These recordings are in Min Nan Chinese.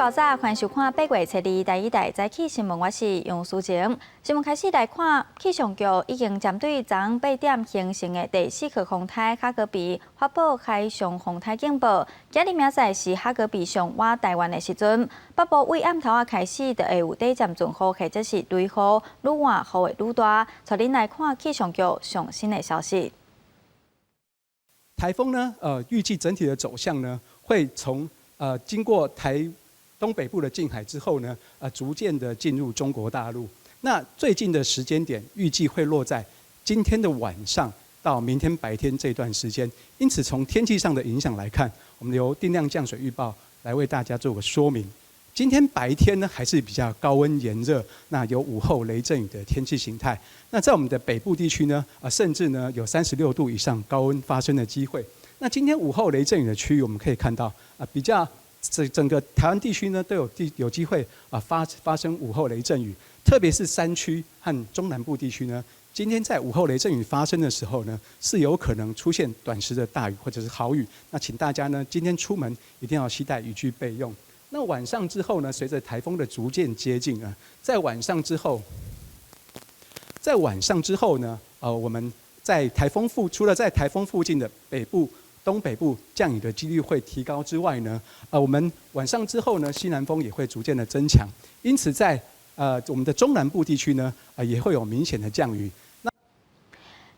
爆早，歡迎收看8月初二台語台早起新聞，我是楊淑靜。新聞開始來看，氣象局已經針對昨昏8點形成的第四號風颱哈格比發布海上風颱警報。今日明仔載是哈格比上倚台灣的時陣，北部對暗頭仔開始就會有短暫陣雨或者是雷雨，愈晚雨會愈大。帶恁來看氣象局上新的消息。颱風呢，預計整體的走向呢，會從經過台東北部的近海之後呢，逐漸的進入中國大陸。那最近的時間點預計會落在今天的晚上到明天白天這段時間。因此，從天氣上的影響來看，我們由定量降水預報來為大家做個說明。今天白天呢，還是比較高溫炎熱，那有午後雷陣雨的天氣形態。那在我們的北部地區呢，甚至呢有36度以上高溫發生的機會。那今天午後雷陣雨的區域，我們可以看到啊，比較整個台灣地區呢都有機會啊發生午後雷陣雨，特別是山區和中南部地區呢，今天在午後雷陣雨發生的時候呢，是有可能出現短時的大雨或者是豪雨。那請大家呢今天出門一定要攜帶雨具備用。那晚上之後呢，隨着颱風的逐漸接近啊，在晚上之後呢，我們在颱風附除了在颱風附近的北部、東北部降雨的幾率會提高之外呢，我們晚上之後呢，西南風也會逐漸的增強，因此在我們的中南部地區呢，也會有明顯的降雨。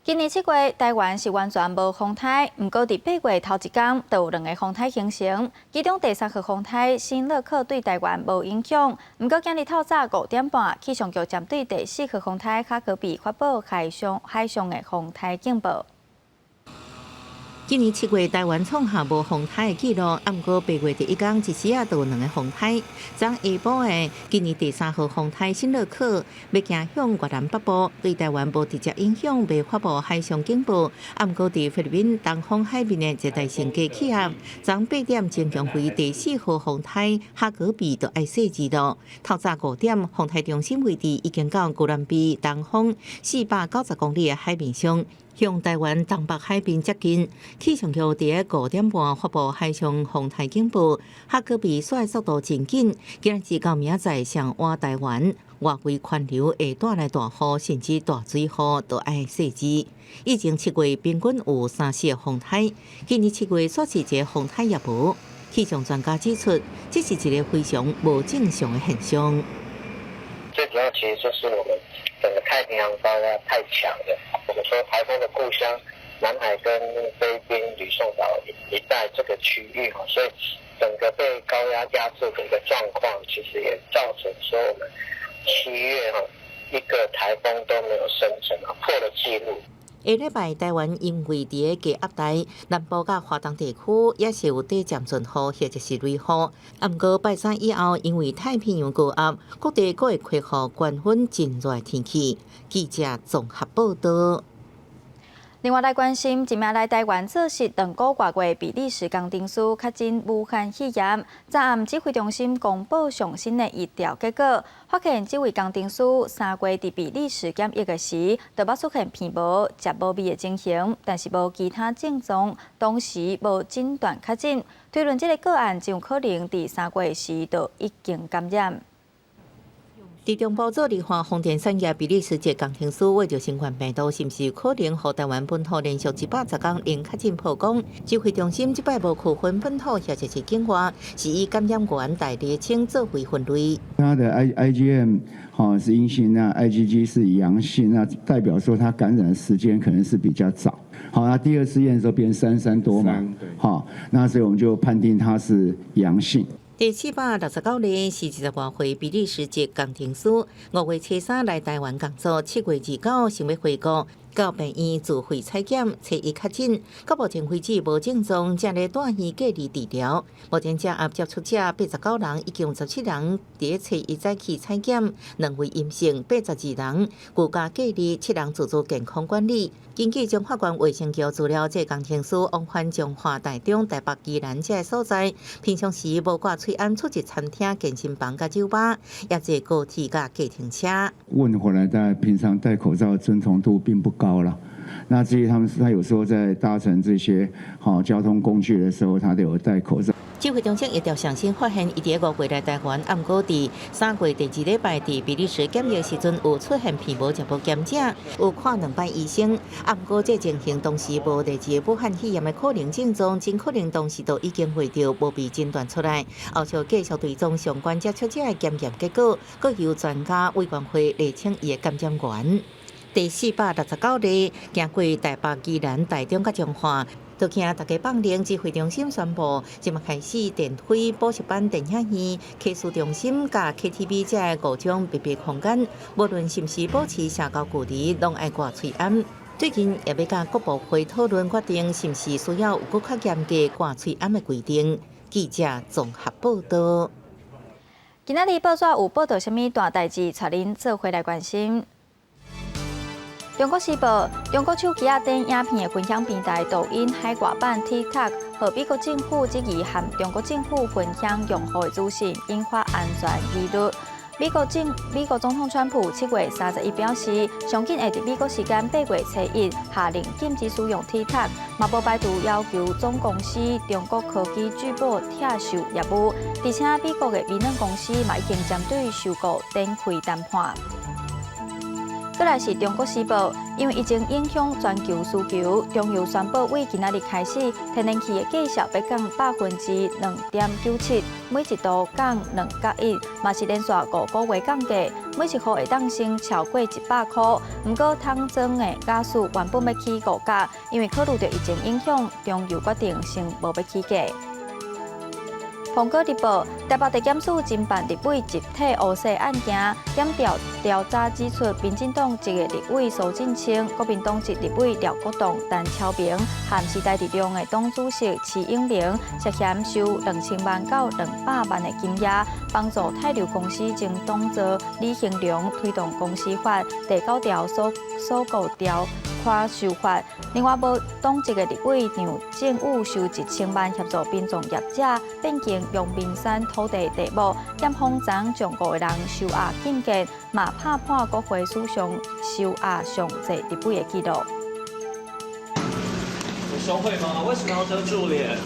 今年7月，台灣是完全無風颱，毋過佇8月頭一工，就有兩个風颱形成。其中第三號風颱新樂克對台灣無影響，毋過今日透早5點半，氣象局針對第四號風颱哈格比發布海上的風颱警報。今年7月，台灣創下無風颱的紀錄，毋過8月第一工一時仔就有兩个風颱。昨下晡的今年第三號風颱新樂克欲行向越南北部，對台灣無直接影響，未發布海上警報。毋過佇菲律賓東方海面的熱帶性低氣壓，昨8點增強為第四號風颱哈格比，就愛細緻囉。透早5點，風颱中心位置已經到牛欄鼻東方490公里的海面上，向台灣東北海邊接近。氣象局佇5點半發布海上風颱警報，哈格比紲速度真緊，今日到明仔載上倚台灣，外圍環流會帶來大雨，甚至大水雨，都愛細緻。以前7月平均有三四個風颱，今年7月煞是一个風颱也無。氣象專家指出，這是一个非常無正常的現象。最主要其實就是我們整個太平洋高壓太強了。我們說颱風的故鄉南海跟菲律賓呂宋島一帶這個區域哈，所以整個被高壓壓制的一個狀況，其實也造成說我們7月哈一個颱風都沒有生成啊，破了紀錄。下禮拜台灣因為佇个低壓帶，南部佮華東地區也是有短暫陣雨或者是雷雨。毋過拜三以後，因為太平洋高壓，各地閣會恢復懸昏真熱天氣。記者綜合報道。另外來關心，一名來台灣做實兩個外月比利時工程師確診武漢肺炎。昨暗指揮中心公布上新的疫調結果，發現這位工程師3月佇比利時檢疫的時，就捌出現鼻無、食無味的情形，但是無其他症狀，當時無診斷確診，推論這个個案真有可能佇3月時就已經感染。佇中部做離岸風電產業比利時籍工程師，為著新冠病毒是毋是可能予台灣本土連續110天零確診曝光？指揮中心這擺無區分本土或者是境外，是以感染源來釐清做為分類。他的 IgM 吼是陰性，那 IgG 是陽性，那代表說他感染時間可能是比較早。好，那第二次驗的時候變3、3多嘛，好，那所以我們就判定他是陽性。第469例是20外歲比利時籍工程師，5月初三來台灣工作，7月29想欲回國，到病院自費採檢，初一確診，到目前為止無症狀，正咧住院隔離治療。目前這盒接觸者89人，已經有17人佇初一早起採檢，兩位陰性，82人居家隔離，7人自主健康管理。根據彰化縣衛生局資料，這个工程師往返彰化、台中、台北、宜蘭這个所在，平常時無掛喙罨出入餐廳、健身房佮酒吧，也坐高鐵佮計程車。問回來，大家平常戴口罩遵從度並不高了。那至於他們，他有時候在搭乘這些好交通工具的時候，他都有戴口罩。指揮中心疫調上新發現，伊佇5月來台灣，毋過佇3月第二禮拜佇比利時檢疫時陣有出現皮毛食無檢者，有看兩擺醫生，毋過這情形當時無類似武漢肺炎的可能症狀，真可能當時都已經患著，無被診斷出來。後續繼續追蹤相關接觸者的檢驗結果，閣由專家委員會釐清伊的感染源。第469例經過台北、宜蘭、台中佮彰化。就聽大家放令，指揮中心宣布，這馬開始電梯、補習班、電影院、客訴中心佮 KTV 這五種密閉空間，無論是毋是保持社交距離，攏愛掛喙罨。最近也欲佮各部會討論決定，是毋是需要有閣較嚴格掛喙罨的規定。記者綜合報道。今仔日報紙有報道啥物大代誌，帶恁做伙來關心。中國時報，中國手機仔頂影片的分享平台抖音海外版 TikTok，予美國政府質疑和中國政府分享用戶的資訊，引發安全疑慮。美國總統川普7月31表示，上緊會佇美國時間8月初1下令禁止使用 TikTok，嘛無排除要求總公司中國科技巨擘拆售業務。而且美國的微軟公司嘛已經針對收購展開談判。閣來是中國時報，因為疫情影響全球需求，中油宣布為今仔日開始，天然氣的價數欲降2.97%，每一度降2角1，嘛是連續5個月降價，每一戶會當省超過100箍。毋過桶裝的瓦斯原本欲起5角，因為考慮著疫情影響，中油決定先無欲起價。蘋果日報，台北地檢署偵辦立委集體烏洗案件，檢調調查指出，民進黨籍的立委蘇震清、國民黨籍立委廖國棟、陳超明，和時代力量的黨主席徐永明，涉嫌收2000萬到200萬的金額，幫助泰流公司前董座李興龍推動公司法第九條所購條款修法。另外，無黨籍的立委楊正宇收1000萬協助殯葬業者變更陽明山土地地目，檢方昨將五个人收押禁見，嘛拍破國會史上收押上濟立委的紀錄。有收賄嗎？為什麼要遮住臉？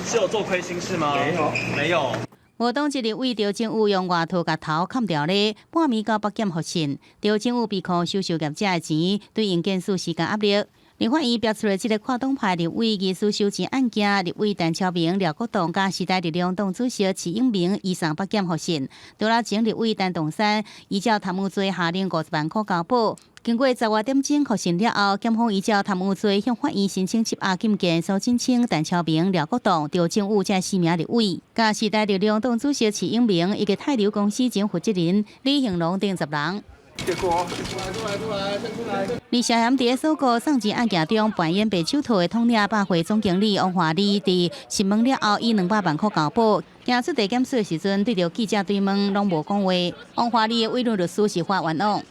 是有做虧心事嗎？沒有，沒有。無黨籍立委張正宇用外套共頭崁牢咧，半暝到北檢獲訊。張正宇被控收受業者的錢，對營建署施加壓力。立法院爆出的這个跨黨派立委疑似收錢案件，立委陳超明、廖國棟佮時代力量黨主席徐永明移送北檢獲訊。除了前立委陳唐山依照貪污罪下令50萬箍交保。經過十外點鐘獲訊了後，檢方依照貪污罪向法院申請緝押禁見蘇震清、陳超明、廖國棟、張正宇這四名立委，佮時代力量黨主席徐永明以及泰流公司前負責人李興龍等10人。結果，出來出來出來，先出來。李涉嫌佇咧收購送錢案件中扮演白手套的統領百貨總經理王華利，佇訊問了後以200萬箍交保。行出地檢署的時陣，對著記者追問，攏無講話。王華利的委任律師是發冤枉。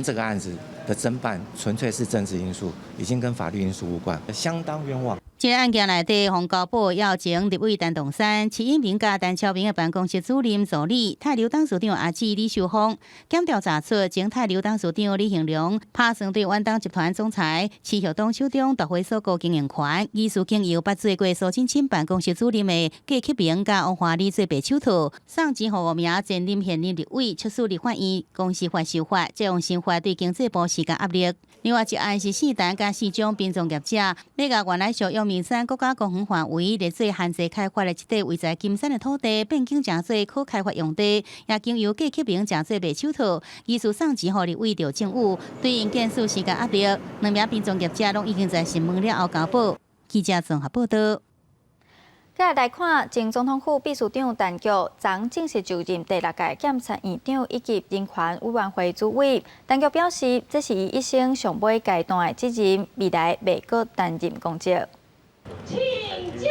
這個案子的偵辦純粹是政治因素，已經跟法律因素無關，相當冤枉。這個案件內底，予交保要前立委陳唐山、徐永明佮陳超明的辦公室主任助理、泰流董事長阿姊李秀芳，檢調查出前泰流董事長李興龍拍算對遠東集團總裁徐旭東手中奪回收購經營權，疑似經由捌做過蘇震清辦公室主任的郭克明佮王華利做白手套，送錢予五名前任現任立委，促使立法院公司法修法，這項新法對經濟部施加壓力。另外一案是四陳佮四張殯葬業者，欲共原來屬陽明山國家公園範圍列做限制開發的這塊位在金山的土地，變更成做可開發用地，也經由郭克明成做白手套，疑似送錢予立委張正宇，對營建署施加壓力。兩名殯葬業者攏已經在訊問了後交保。記者綜合報道。接下來看，前總統府秘書長陳菊，昨正式就任第六屆監察院長以及人權委員會主委。陳菊表示，這是伊一生上尾階段的責任，未來袂閣擔任公職。請揭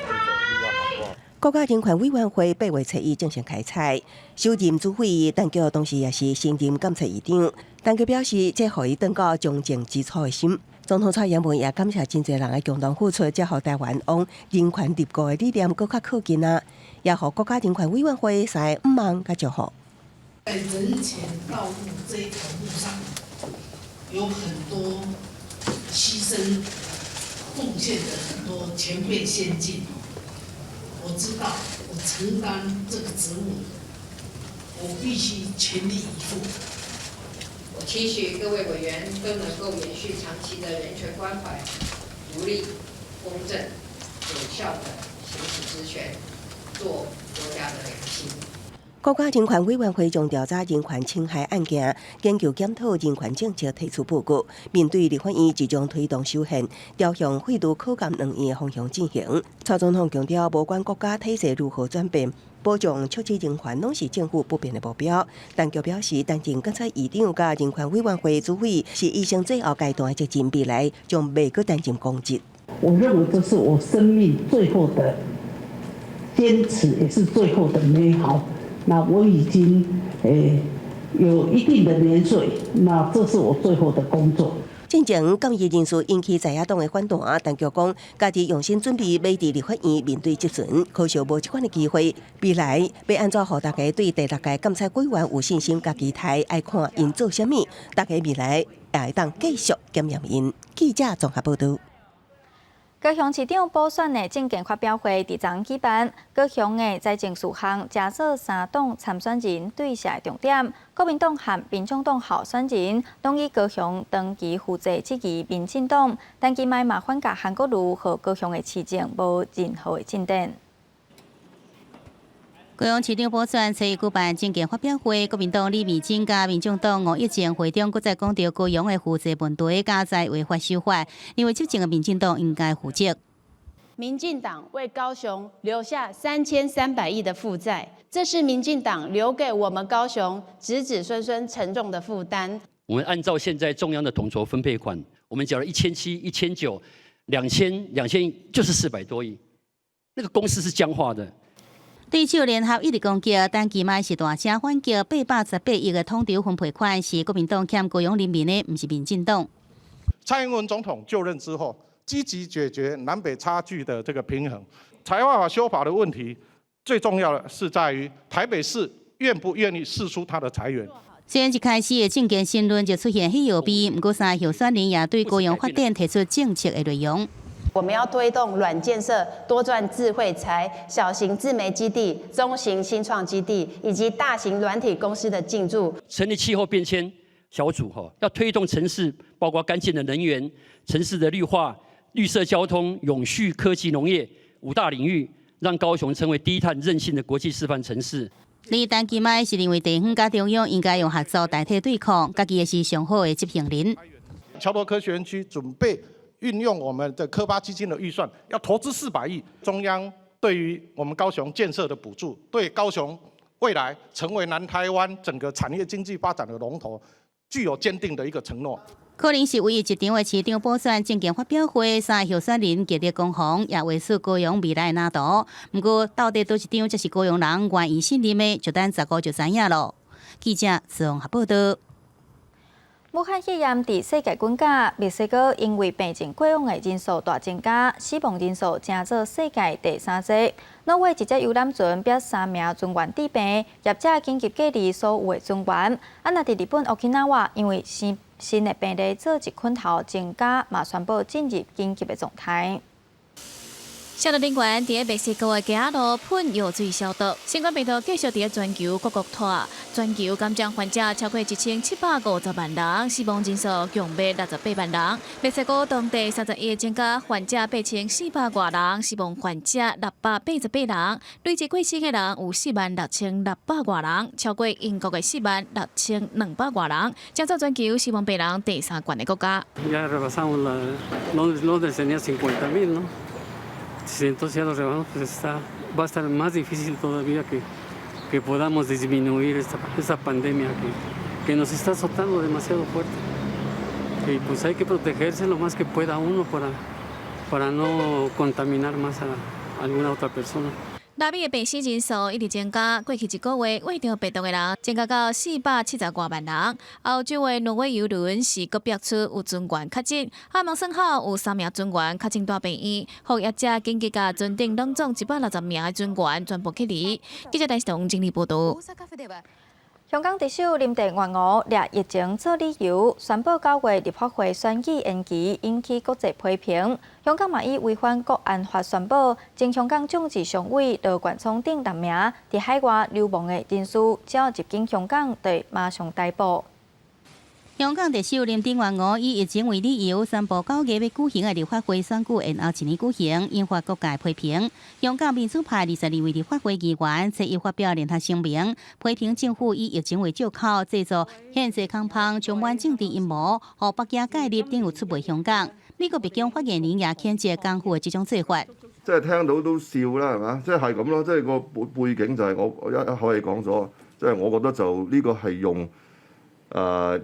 牌。國家人權委員會8月初1正式開採，首任主委陳菊同時也是新任監察院長。陳菊表示，這予伊轉到從政之初的心。總統蔡英文也感謝真濟人的共同付出，才予台灣往人權立國的理念閣較靠近啊！也予國家人權委員會三个向望佮祝福。在人權道路這一條路上，有很多犧牲奉獻的很多前輩先進，我知道我承擔這個職務，我必須全力以赴。我期許各位委員都能夠延續長期的人權關懷、獨立、公正、有效的行使職權，做國家的良心。國家人權委員會將調查人權侵害案件，研究檢討人權政策，提出報告。面對立法院即將推動修憲，朝向廢除考監兩院的方向進行。蔡總統強調，無管國家體制如何轉變，保障促進人權攏是政府不變的目標。陳菊表示，擔任監察院長佮人權委員會主委是一生最後階段的責任，未來將袂閣擔任公職。我認為這是我生命最後的堅持，也是最後的美好。那我已經有一定的年歲，那這是我最後的工作。進前監議人數引起在野黨的反彈，陳菊講，家己用心準備，欲佇立法院面對質詢，可惜無這款的機會。未來欲按怎予大家對第六屆監察委員有信心佮期待，愛看𪜶做啥物，大家未來也會當繼續檢驗𪜶。記者綜合報道。高雄市長補選的政見發表會佇昨昏舉辦，高雄的財政事項成做三黨參選人對射的重點。國民黨和民眾黨候選人攏以高雄長期負債質疑民進黨，陳其邁嘛反共韓國瑜予高雄的市政無任何的進展。高雄市長補選初一舉辦政見發表會，國民黨李美珍佮民眾黨吳益政會中，閣再講著高雄的負債問題，佮在違法修法，認為執政的民進黨應該負責。民進黨為高雄留下3300億的負債，這是民進黨留給我們高雄子子孫孫沉重的負擔。我們按照現在中央的統籌分配款，我們繳了1700、1900、2000、2000，就是400多億，那個公式是僵化的。對手聯合一直攻擊，陳其邁是大聲反擊818億的統籌分配款是國民黨欠高雄人民的，毋是民進黨。蔡英文總統就任之後，積極解決南北差距的這個平衡。財劃法修法的問題，最重要的是在於台北市願不願意釋出它的財源。雖然一開始的政見申論就出現火藥味，毋過三個候選人也對高雄發展提出政策的內容。我們要推動軟建設、多賺智慧財、小型自媒基地、中型新創基地以及大型軟體公司的進駐。成立氣候變遷小組，哈，要推動城市，包括乾淨的能源、城市的綠化、綠色交通、永續科技、農業五大領域，讓高雄成為低碳韌性的國際示範城市。而陳其邁是認為地方佮中央應該用合作代替對抗，家己是上好的執行人。橋頭科學園區準備運用我們的科發基金的預算，要投資400億。中央對於我們高雄建設的補助，對高雄未來成為南台灣整個產業經濟發展的龍頭，具有堅定的一個承諾。可能是唯一一場的市長補選政見發表會，三個候選人極力攻防，也畫出高雄未來的藍圖。毋過，到底佗一張才是高雄人願意信任的，就等15就知影囉。記者綜合報道。武漢肺炎佇世界滾價，墨西哥因為病情過往的人數大增加，死亡人數成做世界第三濟。挪威一隻遊覽船逼三名船員致病，業者緊急隔離所有的船員。啊，若佇日本沖繩，因為新新的病例做一捆頭增加，嘛宣布進入緊急的狀態。消毒人員佇墨西哥的街仔路噴藥水消毒，新冠病毒繼續佇全球各國拖，全球感染患者超過1750萬人，死亡人數強欲68萬人。墨西哥當地31日增加患者8400外人，死亡患者688人，累計過身的人有4萬6600外人，超過英國的4萬6200外人，成做全球死亡病人第三懸的國家。 Entonces ya lo rebasamos, pues va a estar más difícil todavía que podamos disminuir esta pandemia que nos está azotando demasiado fuerte. Y pues hay que protegerse lo más que pueda uno para no contaminar más a alguna otra persona. 拉美的病死人數一直增加，過去一個月罹著病毒的人增加到470外萬人。歐洲的挪威郵輪是閣爆出有船員確診，阿蒙森號有三名船員確診蹛病院，予業者緊急共船頂攏總160名的船員全部隔離。記者台東整理報道。香港特首林鄭月娥掠疫情做理由，宣布9月立法會選舉延期，引起國際批評。香港嘛以違反國安法宣布，前香港眾志常委羅冠聰等六名佇海外流亡的人士，只要入境香港，就馬上逮捕。香港特首林鄭月娥以疫情為理由，宣布9月欲舉行的立法會選舉延後一年舉行，引發各界批評。香港民主派22位立法會議員昨日發表聯合聲明，批評政府以疫情為藉口，製造憲制空縫，充滿政治陰謀，予北京介入，等於出賣香港。美國白宮發言人也譴責港府的這種做法。即係聽到都笑啦，係嘛？即係係咁咯，即係個背景就係我一口氣講咗，即係我覺得就呢個係用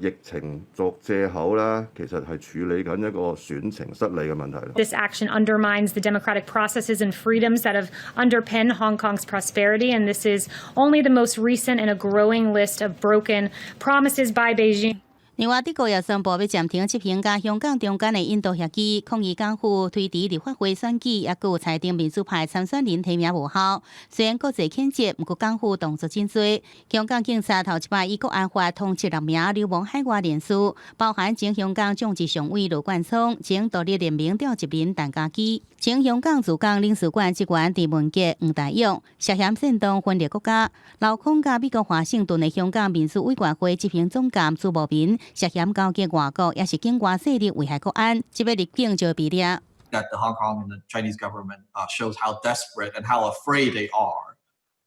疫情作藉口啦，其實係處理緊一個選情失利嘅問題。 This action undermines the democratic processes and freedoms that have underpinned Hong Kong's prosperity, and this is only the most recent in a growing list of broken promises by Beijing. 另外，德國也宣布欲暫停執行佮香港中間的引渡協議，抗議港府推遲立法會選舉，也閣有裁定民主派參選人提名無效。雖然國際譴責，毋過港府動作真濟。香港警察頭一擺以國安法通緝六名流亡海外人士，包含前香港眾志常委羅冠聰、前獨立聯盟召集人陳家基、前香港駐港領事館職員鄭文傑、黃大勇，涉嫌煽動分裂國家。勞孔佮美國華盛頓的香港民主委員會執行總監朱牧民，涉嫌勾結外國，抑是境外勢力危害國安，這欲入境就會被掠。 That the Hong Kong and the Chinese government shows how desperate and how afraid they are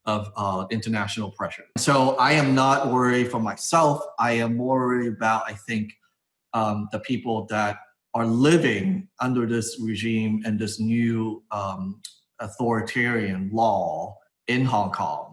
of international pressure. So I am not worried for myself. I am more worried about, I think, the people that are living under this regime and this new authoritarian law in Hong Kong.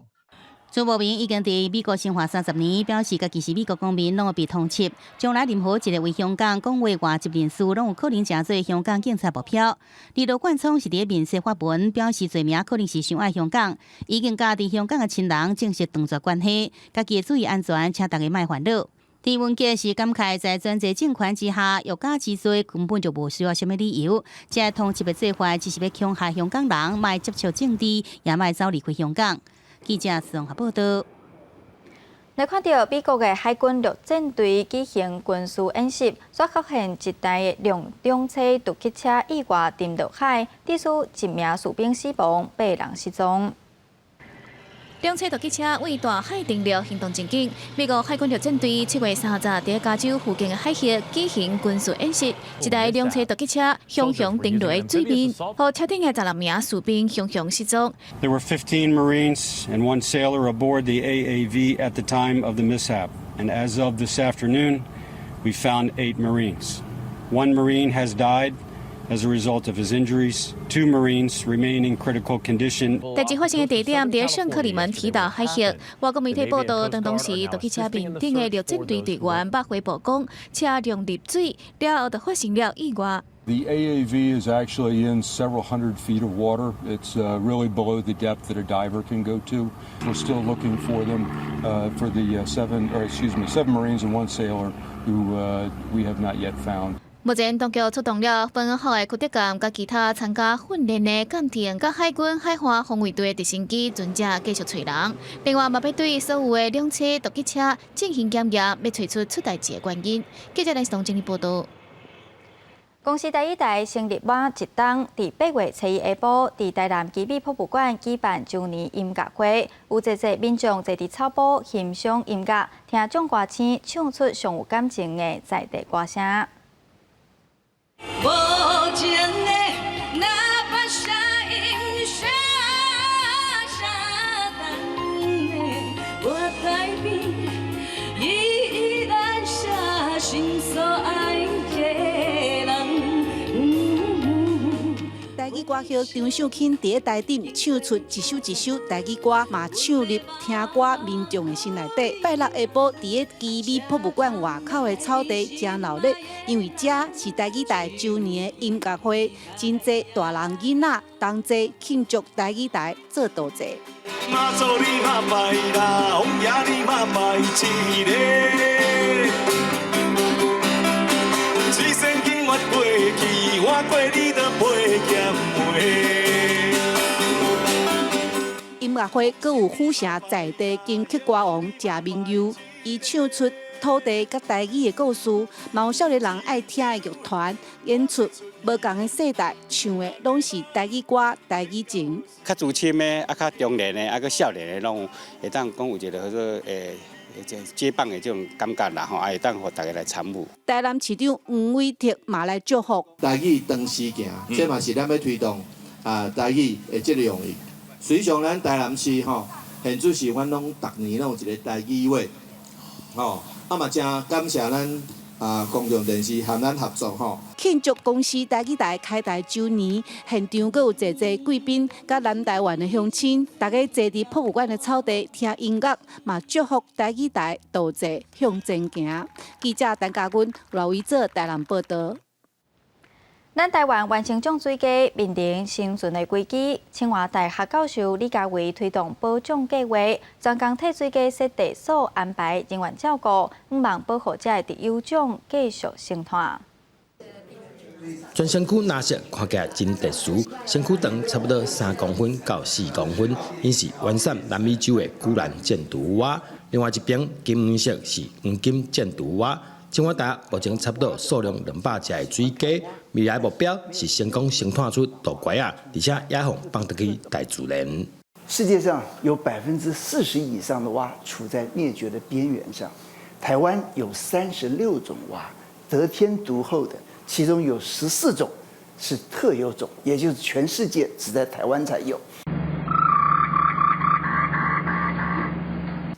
朱牧民已經佇美國生活30年，表示家己是美國公民，攏會被通緝。將來任何一個為香港講話外籍人士，攏有可能成做香港警察目標。而羅冠聰是佇面書發文，表示罪名可能是傷愛香港，已經佮佇香港的親人正式斷絕關係，家己會注意安全，請大家莫煩惱。鄭文傑是感慨，在專制政權之下，欲加之罪根本就無需要啥物理由。這个通緝的做法，只是欲恐嚇香港人，莫接觸政治，也莫走離開香港。記者綜合報道。來看到美國的海軍陸戰隊舉行軍事演習，煞發現一台兩棲突擊車意外沉落海，致使一名士兵死亡，八人失蹤。兩棲突擊車對大海登陸行動真緊。美國海軍陸戰隊7月30佇加州附近的海域舉行軍事演習，一台兩棲突擊車雄雄登陸水面，予車頂的16名士兵雄雄失蹤。 There were 15 Marines and one sailor aboard the AAV at the time of the mishap, and as of this afternoon, we found eight Marines. One Marine has died as a result of his injuries. Two Marines remain in critical condition. 代誌發生的地點佇聖克里門提島海域，外國媒體報道，當時突擊車面頂的陸戰隊隊員捌回報講，車輛入水了後，就發生了意外。 The AAV is actually in several hundred feet of water. It's really below the depth that a diver can go to. We're still looking for them, for the seven, or excuse me, seven Marines and one sailor who we have not yet found. 目前當局出動了分號的駆逐艦，佮其他參加訓練的艦艇，佮海軍海岸防衛隊的直升機，船隻繼續揣人。另外，嘛欲對所有的兩棲突擊車進行檢驗，欲揣出出代誌的原因。記者來東整理報道。公視台語台成立滿一冬，佇8月初一下晡，佇台南奇美博物館舉辦周年音樂會，有濟濟民眾坐佇草埔欣賞音樂，聽眾歌星唱出上有感情的在地歌聲。無情的哪怕聲音聲聲等的，我改變依然寫心所愛的人。台語歌后張秀卿佇咧台頂唱出一首一首台語歌，嘛唱入聽歌民眾的心內底。拜六下晡，佇咧奇美博物館外口的草地誠鬧熱，因為這是台語台周年的音樂會，真濟大人囡仔同齊慶祝台語台做道祭。媽祖你嘛拜啦，王爺你嘛拜一个。水仙經越過去，我過你就飛劍袂。音樂會閣有府城在地金曲歌王謝明佑、伊唱出土地佮台語的故事，嘛有少年人愛聽的樂團演出，無仝的世代唱的攏是台語歌、台語情。較資深的啊，較中年的啊，閣少年的攏有會當講有一個叫做接棒的這種感覺啦吼，啊會當予大家來參與。台南市長黃偉哲嘛來祝福。台語當時行，這嘛是咱欲推動啊台語的這個用意。實際上，咱台南市吼，現在是阮攏逐年攏有一個台語月，吼，啊嘛誠感謝咱啊公眾電視和咱合作吼。慶祝公視台語台開台週年，現場閣有濟濟貴賓佮南台灣的鄉親，大家坐佇博物館的草地聽音樂，嘛祝福台語台道濟向前行。記者陳嘉君、羅維哲台南報導。咱台灣原生種水雞面臨生存的危機，清華大學教授李家維推動保種計劃，專工替水雞設地所安排人員照顧，向望保護這个特有種繼續生存。全身軀藍色看起來真特殊，身軀長差不多3公分到4公分，𪜶是原產南美洲的居蘭箭毒蛙。另外一邊金黃色是黃金箭毒蛙。清華大學目前差不多數量200隻的水雞，未來目標是成功生產出大拐仔，而且野放放轉去大自然。世界上有40%以上的蛙處在滅絕的邊緣上，台灣有36種蛙，得天獨厚的，其中有14種是特有種，也就是全世界只在台灣才有。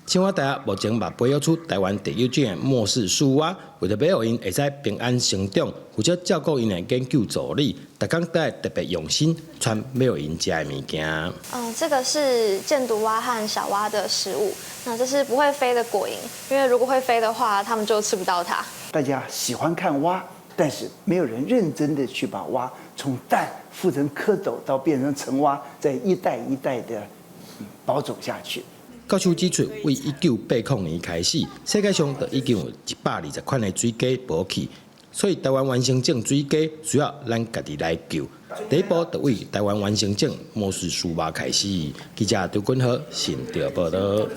清華大學目前嘛培育出台灣特有種的莫氏樹蛙，為著欲予𪜶會使平安成長，負責照顧𪜶的研究助理，逐工都會特別用心傳欲予𪜶食的物件。嗯，這個是箭毒蛙和小蛙的食物。那這是不會飛的果蠅，因為如果會飛的話，它們就吃不到它。大家喜歡看蛙，但是沒有人認真的去把蛙從蛋孵成蝌蚪到變成成蛙，再一代一代的保種下去。教授指出，為1980年開始，世界上就已經有120款的水雞無去，所以台灣原生種水雞需要咱家己來救。第一步就為台灣原生種莫氏樹蛙開始。記者張君豪新竹報導。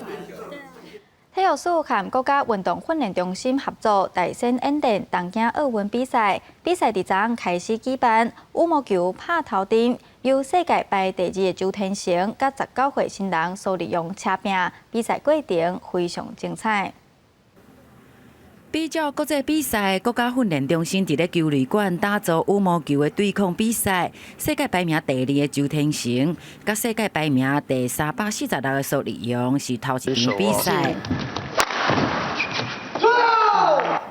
體育署和國家運動訓練中心合作，大仙演練東京奧運比賽。比賽佇昨昏開始舉辦，羽毛球拍頭陣，由世界排第二的周天成佮19歲新人蘇立勇車拼，比賽過程非常精彩。比照國際比賽，國家訓練中心佇咧球類館打造羽毛球的對抗比賽。世界排名第二的周天成，佮世界排名第346的蘇立勇是頭一場比賽。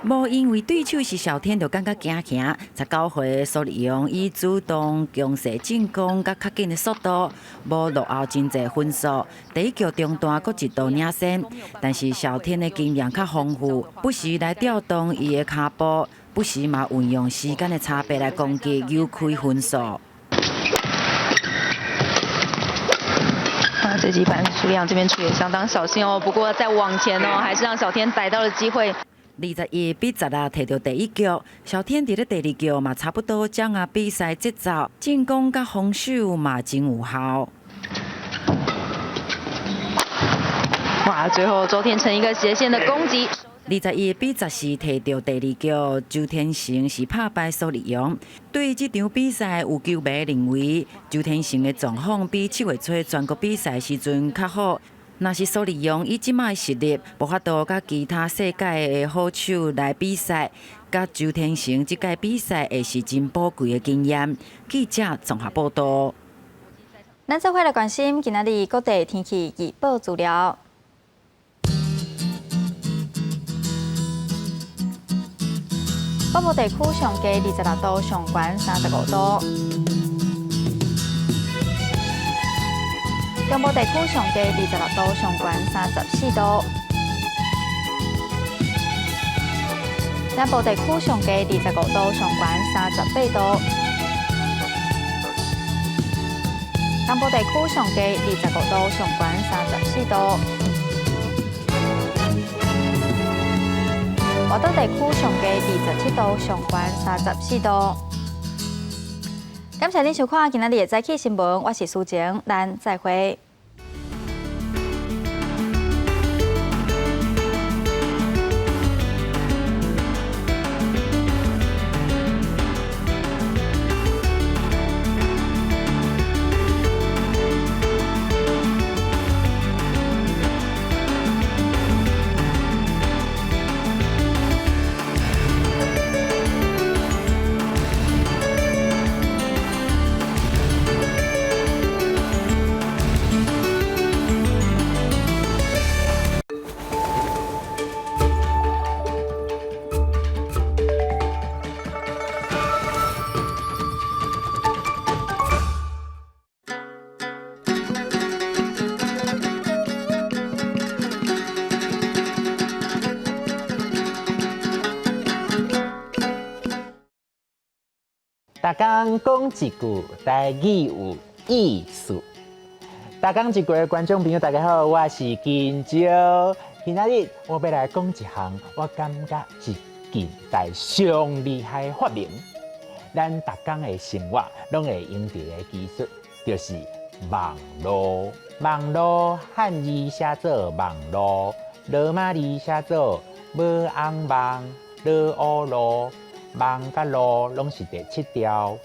無因為對手是小天，就感覺驚驚。19歲蘇立勇以主動強勢進攻，佮較緊的速度，無落後真濟分數。第一局中段閣一度領先，但是小天的經驗較豐富，不時來調動伊的跤步，不時嘛運用時間的差別來攻擊，扭開分數。啊，這幾板蘇立勇這邊處也相當小心哦，不過再往前哦，還是讓小天逮到了機會。21比16摕著第一局，小天佇咧第二局嘛差不多掌握比賽節奏，進攻佮防守嘛真有效。哇！最後周天成一個斜線的攻擊。21比14摕著第二局，周天成是拍敗蘇立勇。對這場比賽，有球迷認為周天成的狀況比7月初全國比賽時陣較好。若是蘇立勇以這擺的實力，無法度佮其他世界的好手來比賽，佮周天成這屆比賽會是真寶貴的經驗。記者綜合報導。咱做伙來關心今仔日各地天氣預報資料。北部地區上低26度，上懸35度。中部地區上低26度，上懸34度。南部地區上低25度，上懸38度。東部地區上低25度，上懸34度。外島地區上低27度，上懸34度。感謝您收看今仔日的早起新聞，我是蘇晴，咱再會。逐工講一句台語有意思。逐工一句的觀眾朋友，大家好，我是金蕉。今仔日我欲來講一項，我感覺是近代上厲害的發明。咱逐工的生活攏會用著的技術，就是網路。網路漢字寫做網路，羅馬字寫做無紅網、羅烏路。網佮路攏是第七調。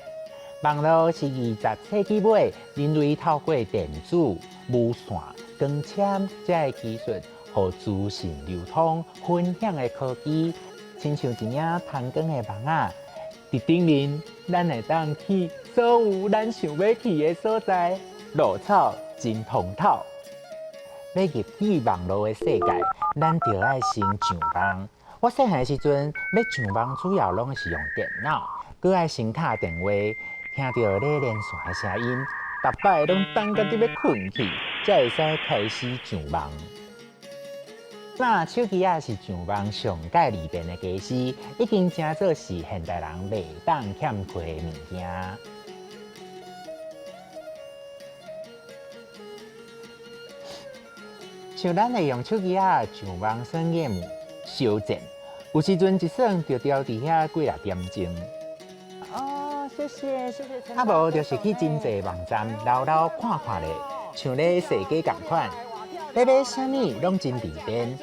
網路是20世紀尾，人類透過電子、無線、光纖這个技術，予資訊流通、分享的科技，親像一領通光的網仔，佇頂面，咱會當去所有咱想欲去的所在，路草真通透。欲入去網路的世界，咱著愛先上網。我細漢的時陣，欲上網主要攏是用電腦，閣愛先敲電話，聽著咧連線的聲音，逐擺攏等甲欲睏去，才會使開始上網。那手機仔是上網上蓋利便的家私，已經成做是現代人袂當欠缺的物件。像咱會用手機仔上網耍 game。相戰，有時陣一耍就牢佇遐幾若點鐘。哦，謝謝謝謝。啊無就是去真濟網站摎摎看看咧，像咧踅街仝款，欲買啥物攏真利便。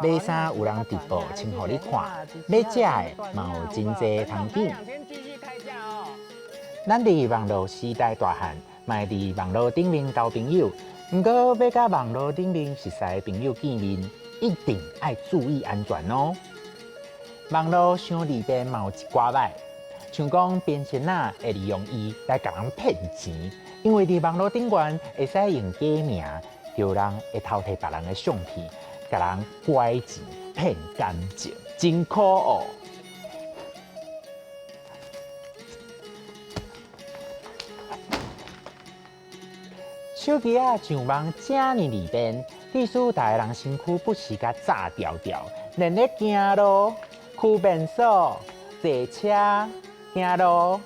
買衫有人直播穿予你看，欲食的嘛有真濟通揀。咱佇網路時代大漢，嘛會佇網路頂面交朋友。毋過，欲佮網路頂面熟似的朋友見面，一定愛注意安全哦。網路傷利便嘛有一寡䆀，像講騙仙仔會利用伊來共人騙錢，因為佇網路頂懸會使用假名，著人會偷提別人的相片，共人拐錢騙感情，真可惡。手機仔上網遮爾利便，致使逐个人身軀不時共炸牢牢，連咧行路、區便所、坐車、行路、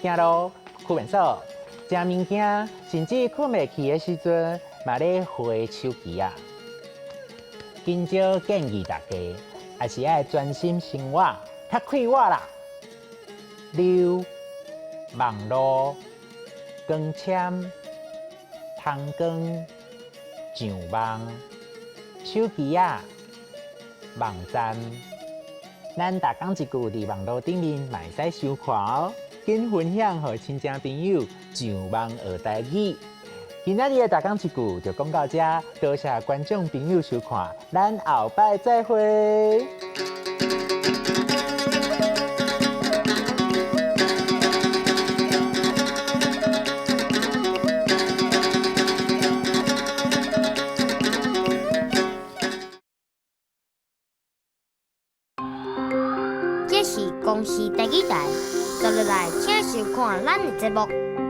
行路、區便所、食物件，甚至睏袂去的時陣，嘛咧滑手機仔。今朝建議大家，還是愛專心生活，較快活啦。溜網路、光纖。通光、上網、手機仔、網站，咱逐工一句佇網路頂面嘛會使收看哦。緊分享予親情朋友上網學台語。今仔日的逐工一句就講到這，多謝觀眾朋友收看，咱後擺再會。這是公視台語台，接落來請收看咱的節目。